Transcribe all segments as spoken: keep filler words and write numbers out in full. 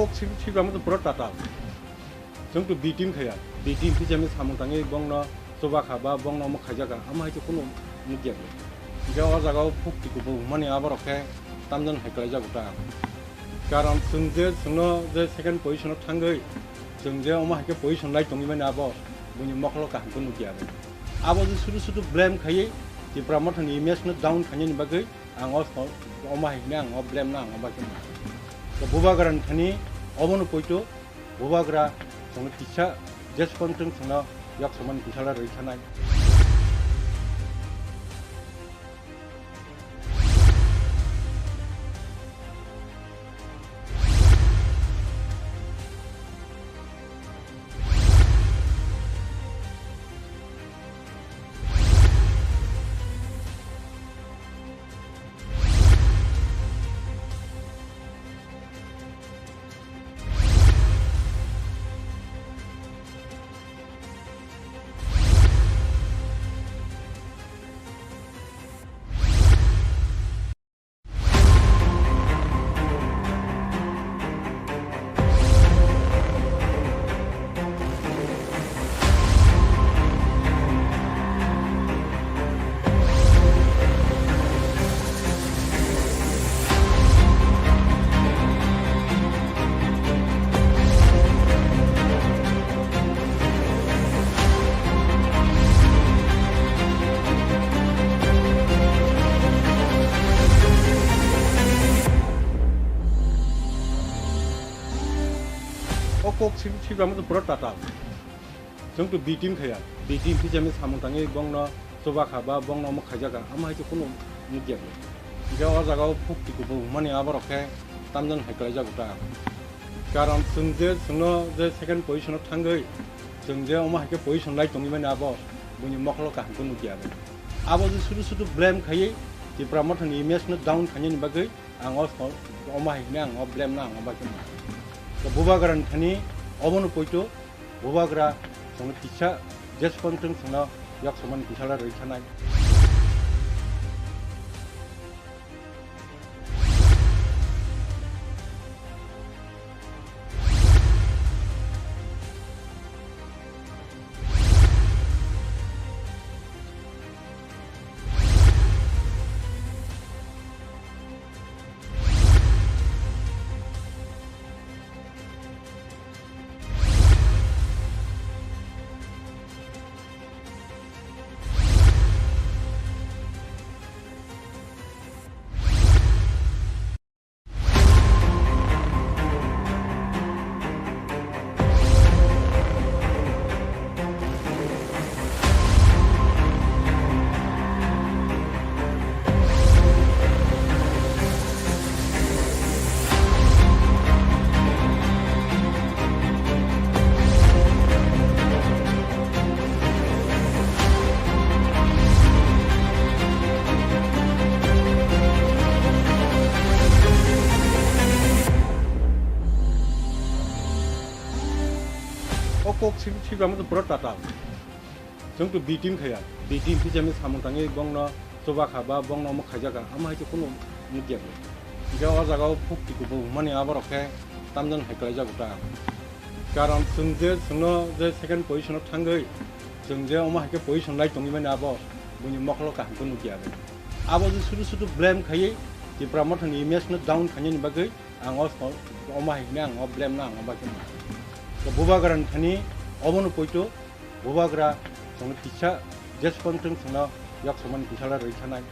Kok swi-, swibamo to pura tatal. Chwng to B team khaya. B team phi chami samung tangwi bongno chuba kha ba bongno omo khaijak kha. Amo hai to kunu nukya. Hingke o jaga o phuk twi kubung mani aborok khe tamjani hai kwlaijago ta. Karon chwng je chwngno je second position o thangwi chwng je omo hai khe position lai tongwi mani abo buini mokolo kaham khe nukya abo. Abo je sudu sudu blame khaiwi Tipra Mothani image no down khainani bagwi ang o sal-, omo hai hwnwi ang o blame no ang o bai khe nukha. To Bubagra ni thani obono poito Bubagra chwngno kisa jeswk pang chwng chwngno yak samani bisala rwi sanai. O kok swi-, swibamo to pura tatal. Chwng to B team khaya. B team phi chami samung tangwi bongno chuba kha ba bongno omo khaijak kha. Amo hai to kunu nukya. Hingke o jaga o phuk twi kubung mani aborok khe tamjani hai kwlaijago ta. Karon chwng je chwngno je second position o thangwi chwng je omo hai khe position lai tongwi mani abo buini mokolo kaham khe nukya abo. Abo je sudu sudu blame khaiwi Tipra Mothani image no down khainani bagwi ang o sal-, omo hai hwnwi ang o blame no ang o bai khe nukha. To Bubagra ni thani obono poito Bubagra chwngno kisa jeswk pang chwng chwngno yak samani bisala rwi sanai. O kok swi-, swibamo to pura tatal. Chwng to B team khaya. B team phi chami samung tangwi bongno chuba kha ba bongno omo khaijak kha. Amo hai to kunu nukya. Hingke o jaga o phuk twi kubung mani aborok khe tamjani hai kwlaijago ta. Karon chwng je chwngno je second position o thangwi chwng je omo hai khe position lai tongwi mani abo buini mokolo kaham khe nukya abo. Abo je sudu sudu blame khaiwi Tipra Mothani image no down khainani bagwi ang o sal-, omo hai hwnwi ang o blame no ang o bai khe nukha. To Bubagra ni thani obono poito Bubagra chwngno kisa jeswk pang chwng chwngno yak samani bisala rwi sanai.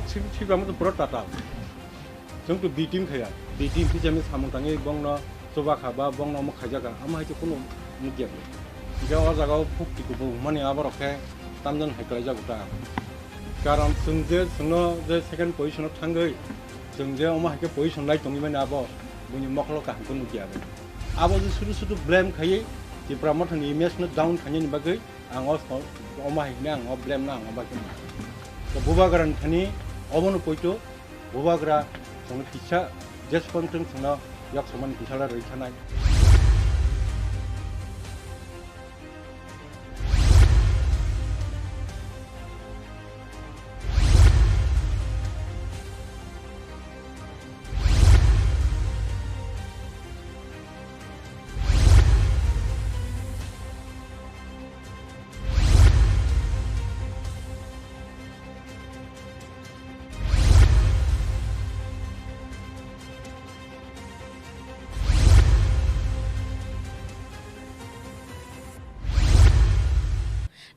Swi-, swi bangma to pura total. Chwng to B team khaya. B team khe jani samung tangwi bongno chuba kha ba bongno omo khaijak kha. Amo hai to kunu nukya khe. Hingke o jaga o phuk twi kuphur wngmani aborok khe tamjani hai kwlaijago ta. Karon chwng je chwngno je second position o thangwi chwng je omo hai khe position lai tongwi mani abo buini mokolo kaham khe nukya abo. Abo je sudu sudu blame khaiwi Tipra Mothani image no down khainani bagwi ang o so-, omo hai hwnwi ang o blame no ang o bagwi mano. To Bubagra ni thani obono poito Bubagra chwngno kisa jesponchwng chwngno yok samani kisa la rwi thanai.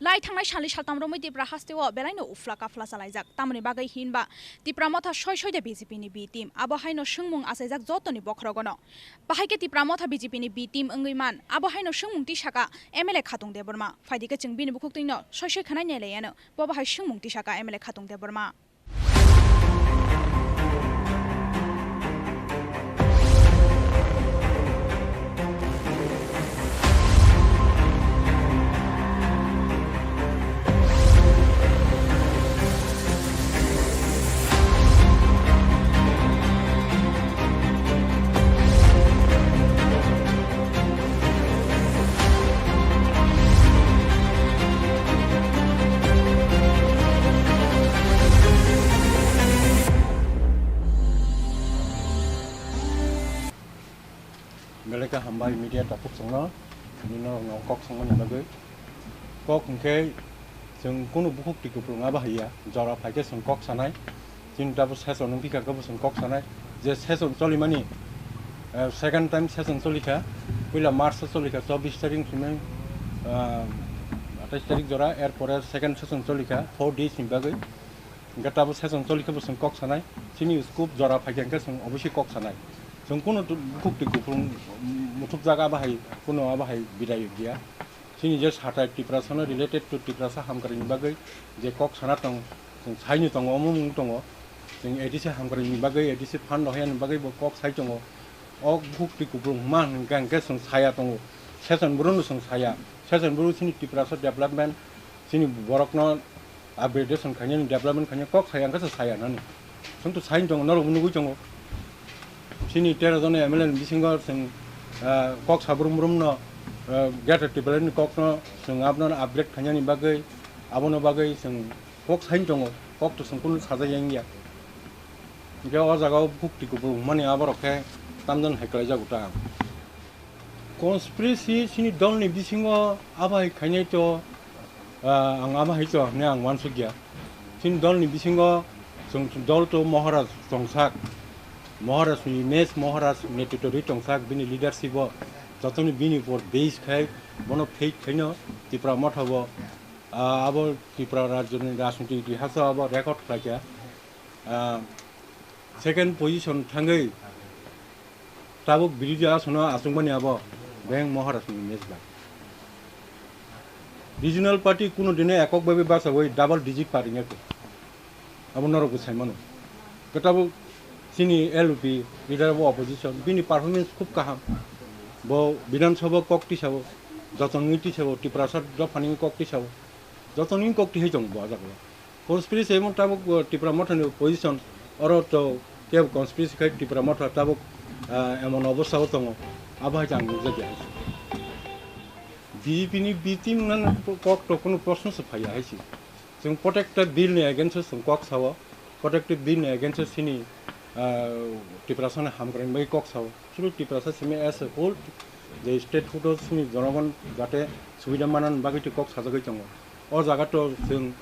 Lai thangnai salni saltam romwi Tipra hasteo belaino ufla kafla chalaijak. Tamoni bagwi hinba Tipra Motha soi soi de B J P ni B team. Abo haino swngmung achaijak jotoni bokhorogono. Bahai khe Tipra Motha B J P ni B team wngwi man. Abo haino swngmung tisaka M L A Khatung Debbarma. Phaidi khe chwng bini bukhuk twino soi soi khwnai nailaiano. Bo bahai swngmung tisaka M L A Khatung Debbarma. Belai khe hambai media takhuk chwngno, nini norokno kok swngmani bagwi. Kok hwnkhe chwng kunu bukhuk twi kuphur wngya bahai ya, jora phai khe chwng kok sanai. Chini tabuk session wngphi kha khe bo chwng kok sanai. Je session cholimani, eh, second time session choli kha, puila March o choli kha, chobbish tarik simi, ah, atais tarik jora, er pore second session choli kha, four days ni bagwi. Hingke tabuk session choli khe bo chwng kok sanai. Chini scope jora phai khe hingke chwng obosoi kok sanai. Chwng kunu tu-, bukhuk twi kuphur muthupjak abo hai, kunu abo hai bidai ya. Chini je satai Tiprasano related to Tiprasa hamkrai ni bagwi je kok sana tong, chwng saino tongo, omo mung tongo. Chwng A D C hamkrai ni bagwi, A D C fund rohorya ni bagwi bo kok sai tongo. O bukhuk twi kuphur hwnma hwnkhe, hwnkhe chwng saya tongo. Session bwrwino chwng saya. Session bwrwi chini Tiprasa development, chini borokno upgradation khainani, development khainani kok saya hwnkhe chwng saya nani. Chwng to saino tongo, norokbo nugwi tongo. Chini tero jona M L A ni bisingo chwng, ah, kok sabrum brumno, ah, Greater Tipraland ni kokno chwng abono upgrade khainani bagwi, abono bagwi chwng kok saino tongo, kok to chwng kunu sajak yang ya. Hingke o jaga o bukhuk twi kuphur wngmani aborok khe tamjani hai kwlaijago ta ang. Conspiracy chini dolni bisingo abo hai khainai to, ah, ang abo hai to hinwi ang uansukya. Chini dolni bisingo chwng dol to Maharaj tongsak, Maharaj ni image, Maharaj netritwo rwi tongsak, bini leadership o jotoni bini upor base khai, bono fake khaino Tipra Motha bo, ah, abo Tripura rajyoni rajniti itihas o abo record khlaikha. Ah, second position thangwi tabuk birodhi aswkno achukmani abo beng Maharaj ni image bai. Regional party kunu dino ekok bai bai bachawi double digit paringya khe. Abo norok bo sai mano. Khe tabuk chini L P leader of opposition bini performance khub kaham. Bo Bidhan Sabha kok tisao, joto nungwi tisao, Tiprasa dophani kok tisao, joto nungwi kok tisai tongo bo ah jagao. Conspiracy emon tabuk, uh, Tipra Mothani position, oro to kebo conspiracy khai Tipra Motha tabuk, uh, emon obostha o tongo, abo hai ang nukjakya hai se. B J P ni B team nang kok to kunu proshno se phaiya hai se. Chwng protected bill ni against o chwng kok sao, protected bill ni against o chini, uh, Tiprasa ni hamkrai bai kok sao. Chwng Tiprasa simi as a whole, je statehood o chini jonogon jate subida manani bagwi twi kok sajagwi tongo. O jaga to chwng,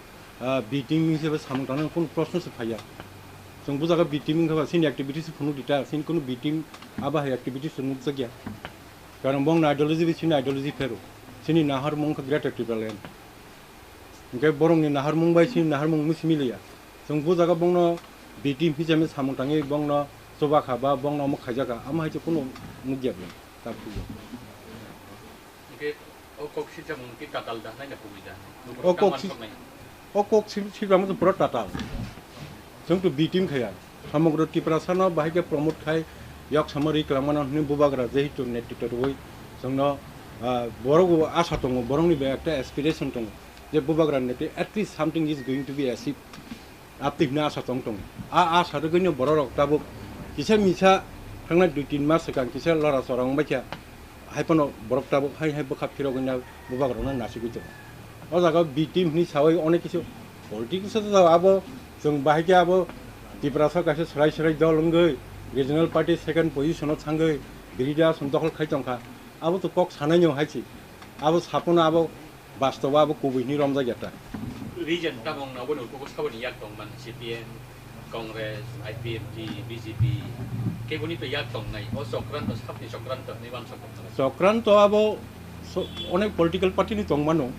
ah, B team hisabe samung tangnani kunu proshno se phaiya. Chwng bo jaga B team wngkha ba chini activities phunuk di ta, chini kunu B team abo hai activities nukjakya. Karon bongni ideology bai chini ideology phero. Chini naharmung wngkha Greater Tipraland. Hingke borokni naharmung bai chini naharmung misi miliya. Chwng bujago bongno B team hisabe samung tangwi bongno chubakha ba bongno omo khaijakha, amo hai se kunu nukya bwlwi, ta phuru. Hwnkhe o kok silchakmung khe tatal da hwnwi na kubui da? O kok si-, o kok sil-, silchakmung pura tatal. Chwng to B team khaiya. Samogro Tiprasano bahai khe promote khai, yok samo ri kwlangmano hwnwi bubagra jehetu netritw rwui chwngno, ah, borok bo asa tongo, borokni bai ekta aspiration tongo je bubagra netri at least something is going to be achieved. Abtwi hwnwi asa tong tongo. A asa rwgwino bororok tabuk kisa misa thangnai dui tin mas swkang kisa lora chora wngbaikha. Hai phano borok tabuk hai hai bwkha phirogwino bubagrokno nasigwi tongo. O jaga B team hwnwi saui onek kisu politics o abo chwng bahai khe abo Tiprasa kaisa swrai swrai dol wngwi regional party second position o thangwi Birida Asam dokhol khai tongkha. Abo to kok sanaino hai se. Abo sapono abo Bastobo abo kubui hwnwi romjak ya ta. Region tamung no bono kuku saboni yak tong man C P M, Congress, I P F T, B J P, keboni to yak tong nai. O Chokranto, sabni Chokranto, ni wan Chokranto. Chokranto abo so-, onek political party ni tong mano.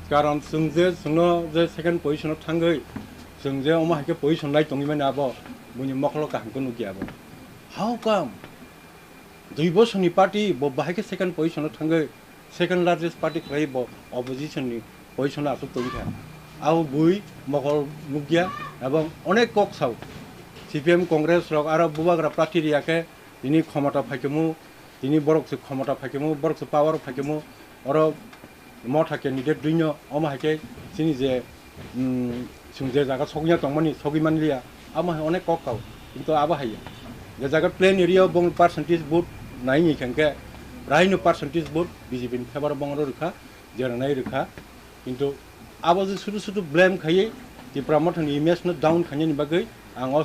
Karon chwng je, chwngno je second position o thangwi, chwng je omo hai khe position nai tongwi mani abo, buini mokolo kaham khe nukya abo. How come? Dui bosor ni party bo bahai khe second position o thangwi, second largest party khlai bo opposition ni position o aswk tongwi kha. Abo bui mokol nukya ebong onek kok sao. C P M Congress rok aro bubagra party riya khe tini khomota phaikhe mu, tini borok se khomota phaikhe mu, borok se power o phaikhe mu, oro motha candidate duino omo hai khe chini je, um, chwng je jaga sogwi tongmani sogwi manliya, amo hai onek kok kao, kintu abo hai ya. Je jaga plain area o bong percentage vote nai ni khe, raino percentage vote B J P ni favor o bong oro rwkha, jera nai rwkha, kintu abo je sudu sudu blame khaiwi Tipra Mothani image no down khainani bagwi ang o,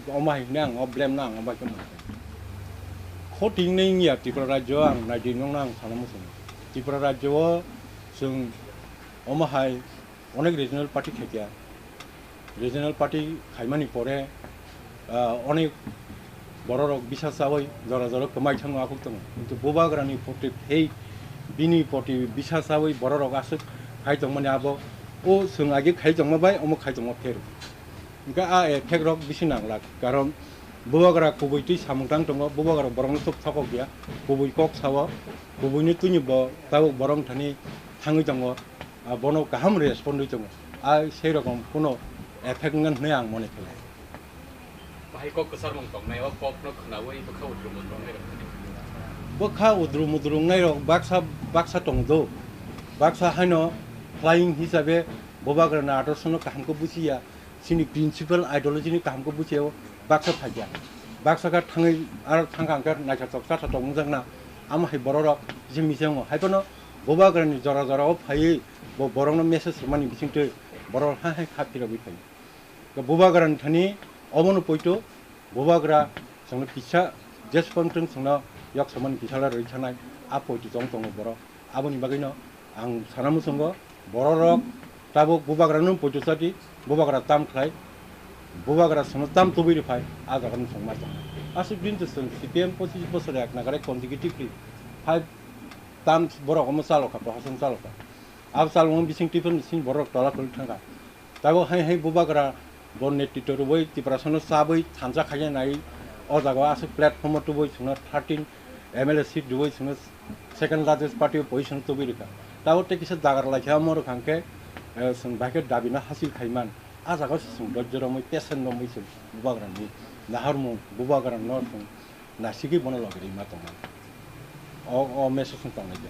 omo hai hwnwi ang o blame no ang omo hai khe mano. Khoting nai wngya Tripura rajyo ang naidi nokno ang sana muchungo. Tripura rajyo o chwng omo hai onek regional party khaikha. Regional party khaimani pore, ah, onek bororok bisa chawi jora jora kwmai thangno akhuk tongo. Kintu bubagrani poti phei bini poti bisa chawi bororok aswk khai tongmani abo o chwng age khai tongma bai omo khai tongma pheru. Hwnkhe a effect rok bisi nanglak, karon bubagra kubui twi samung tang tongo, bubagra borokno tok thokok ya, kubui kok sao, kubuini twini bo tabuk borok thani thangwi tongo, a bono kaham respond wi tongo, a sei rokom kuno effect wngya hwnwi ang mone khlai. Bahai kok kwcharmung tongnai, o kokno khwnaui bwkha udrum udrum wngnai rok. Bwkha udrum udrum wngnai rok baksa baksa tongo do, baksa haino flying hisabe bubagrani adorshono kaham khe buchiya, chini principal ideology ni kaham khe buchiya o baksa phaikya. Baksa khe thangwi aro thangkha hwnkhe naithatok chathatok wngjakna, amo hai bororok kisa misa wngo. Haiphano bubagrani jora jora o phaiwi bo borokno message rwmani bisingtwi borok hai hai kha phirogwi phaio. Bubagrani thani obono poito, bubagra chwngno kisa jeswng chwngno yok samani kisa rwi thanai, a poito tong tongo borok. Aboni bagwino ang sana muchungo, bororok tabuk bubagrano poito chati, bubagra tam khlai, bubagra chwngno tam tubui rwphai, a jagano chwng ma tong. Aswk din to chwng C P M pochis bosor ek nagare consecutively five terms borok omo chalokha, prohason chalokha. Abo chalokma bising twiphani sini borok tola toli thangkha. Tabuk hai hai bubagra bo netritw rwui Tiprasano chabwi thansa khaina nai o jaga o aswk platform o tubui chwngno thirteen M L A seat rwui chwngno second largest party o position tubui rwkha. Tabuk tei kisa dagar laikha omo rwkha hwnkhe, eh, chwng bai khe dabi no hasil khaiman. A jaga o se chwng dojjo romwi patient romwi chwng bubagra ni naharmung bubagra no chwng nasigwi bono logi rwima tongmani. O, o message no tongnai de.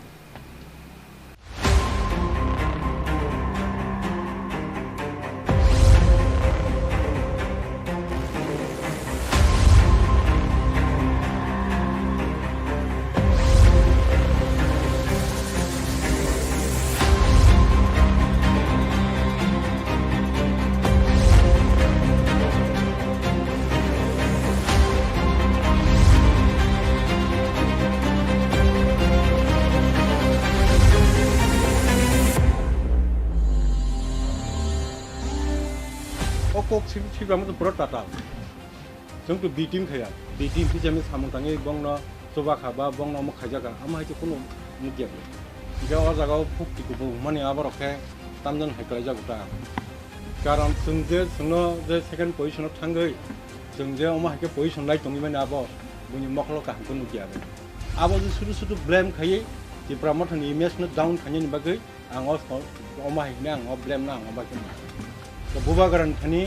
O kok si-, sibra mo to pura tatal. Chwng to B team khaya. B team hijani samung tangwi bongno chubakha ba bongno omo khaijakha. Amo hai to kunu nukya. Hingke o jaga o phuk twi kubung mani aborok khe tamjani hai khlaijago ta. Karon chwng je chwngno je second position o thangwi chwng je omo hai khe position lai tongwi mani abo buini mokolo kaham khe nukya abo. Abo je sudu sudu blame khaiwi Tipra Motha ni image no down khainani bagwi ang o, omo hai hwnwi ang o blame no ang o bagwi mano. To Bubagra ni thani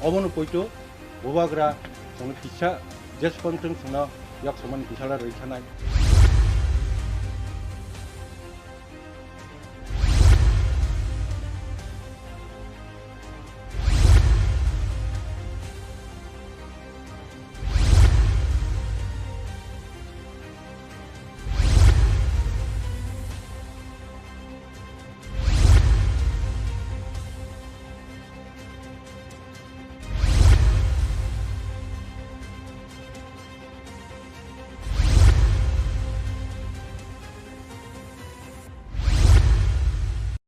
obono poito Bubagra chwngno kisa jeswk pon chwng chwngno yok samani kisa la rwi thanai.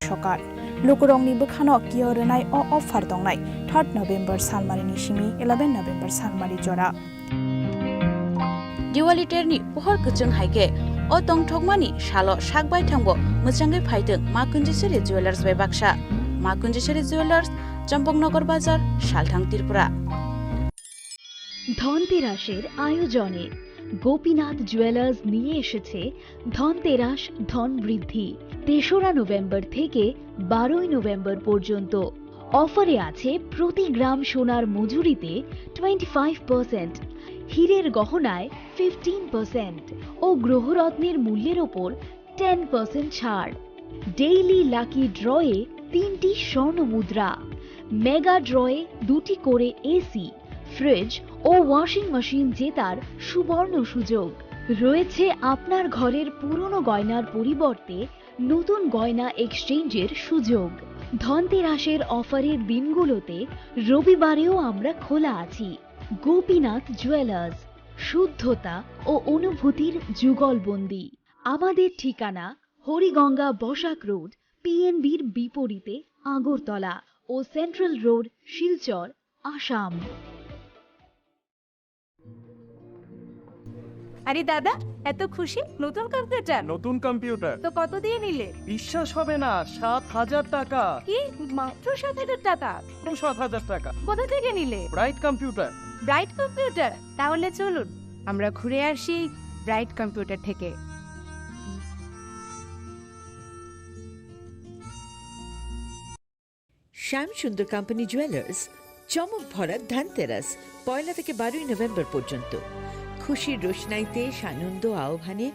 Sokar. Lukurokni bwkhano kiyo rwnai o offer tongnai third November salmarini simi eleven November salmari jora. Diwali terni pohor kwchwng hai khe o tongthokmani salo sak baithangbo mwchangwi phaithwng Ma Kunjiswari Jewellers bai baksa. Ma Kunjiswari Jewellers, Champaknagar Bazar, Salthang, Tripura. ধনতেরাসের আয়োজনে গোপীনাথ জুয়েলার্স নিয়ে এসেছে ধনতেরাস ধন বৃদ্ধি। তেসরা নভেম্বর থেকে বারোই নভেম্বর পর্যন্ত অফারে আছে প্রতি গ্রাম সোনার মজুরিতে টোয়েন্টি ফাইভ পার্সেন্ট, হীরের গহনায় ফিফটিন পার্সেন্ট ও গ্রহরত্নের মূল্যের ওপর টেন পার্সেন্ট ছাড়। ডেইলি লাকি ড্রয়ে তিনটি স্বর্ণ মুদ্রা, মেগা ড্রয়ে দুটি করে এসি, ফ্রিজ ও ওয়াশিং মেশিন জেতার সুবর্ণ সুযোগ। রয়েছে আপনার ঘরের পুরনো গয়নার পরিবর্তে নতুন গয়না এক্সচেঞ্জের সুযোগ। ধনতেরাসের অফারের দিনগুলোতে রবিবারেও আমরা খোলা আছি। গোপীনাথ জুয়েলার্স, শুদ্ধতা ও অনুভূতির যুগলবন্দি। আমাদের ঠিকানা হরিগঙ্গা বসাক রোড, পিএনবির বিপরীতে আগরতলা ও সেন্ট্রাল রোড, শিলচর, আসাম। আরে দাদা, এত খুশি? নতুন কম্পিউটার? নতুন কম্পিউটার। তো কত দিয়ে নিলে? বিশ্বাস হবে না, সাত হাজার টাকা। কি? মাত্র সাত হাজার টাকা? মাত্র সাত হাজার টাকা। কোথা থেকে নিলে? Bright computer. Bright computer? তাহলে চলুন, আমরা ঘুরে আসি ব্রাইট কম্পিউটার থেকে। শ্যাম সুন্দর কোম্পানি জুয়েলার্স, চমক ভরা ধনতেরাস, পয়লা থেকে বারোই নভেম্বর পর্যন্ত। খুশির রোশনাইতে সানন্দ আহ্বানে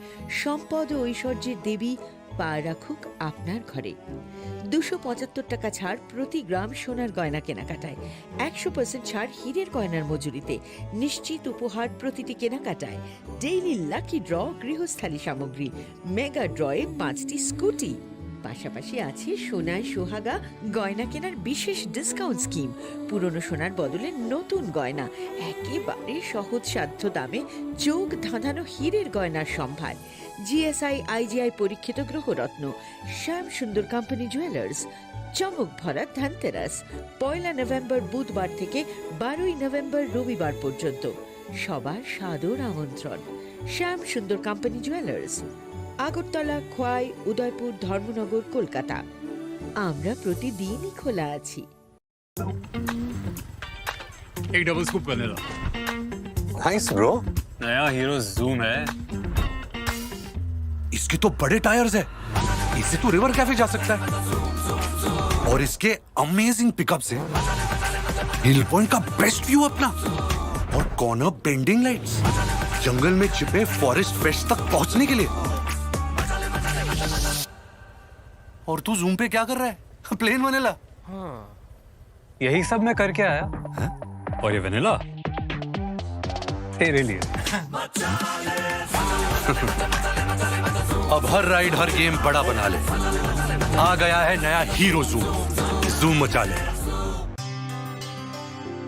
সম্পদ ও ঐশ্বর্যের দেবী পা রাখুক আপনার ঘরে। দুশো পঁচাত্তর টাকা ছাড় প্রতি গ্রাম সোনার গয়না কেনাকাটায়, একশো পার্সেন্ট ছাড় হীরের গয়নার মজুরিতে, নিশ্চিত উপহার প্রতিটি কেনাকাটায়, ডেইলি লাকি ড্র গৃহস্থালী সামগ্রী, মেগা ড্রয়ে পাঁচটি স্কুটি। পাশাপাশি আছে সোনায় সোহাগা গয়না কেনার বিশেষ ডিসকাউন্ট স্কিম। পুরনো সোনার বদলে নতুন গয়না একেবারে সহজসাধ্য দামে চোখ ধাঁধানো হীরের গয়নার সম্ভার। জিএসআই, আইজিআই পরীক্ষিত গ্রহরত্ন। শ্যাম সুন্দর কোম্পানি জুয়েলার্স, চমক ভরা ধনতেরাস, পয়লা নভেম্বর বুধবার থেকে বারোই নভেম্বর রবিবার পর্যন্ত। সবার সাদর আমন্ত্রণ। শ্যাম সুন্দর কোম্পানি জুয়েলার্স, আগরতলা, খোয়াই, উদয়পুর, ধর্মনগর, কলকাতা। আমরা প্রতিদিনই খোলা আছি। एक double scoop vanilla. Thanks, bro। नया हीरो जूम है। इसके तो बड़े टायर्स है, इससे तो रिवर कैफे जा सकता है। और इसके अमेजिंग पिकअप्स हैं। हिल पॉइंट का बेस्ट व्यू अपना। और कॉर्नर बेंडिंग लाइट्स। जंगल में छिपे फॉरेस्ट फ्रेश तक पहुंचने के लिए। और तू जूम पे क्या कर रहा है? Plane vanilla. हाँ। यही सब मैं करके आया। हैं? और ये वनीला तेरे लिए। अब हर राइड, हर गेम बड़ा बना ले। आ गया है नया हीरो जूम। जूम मचा ले।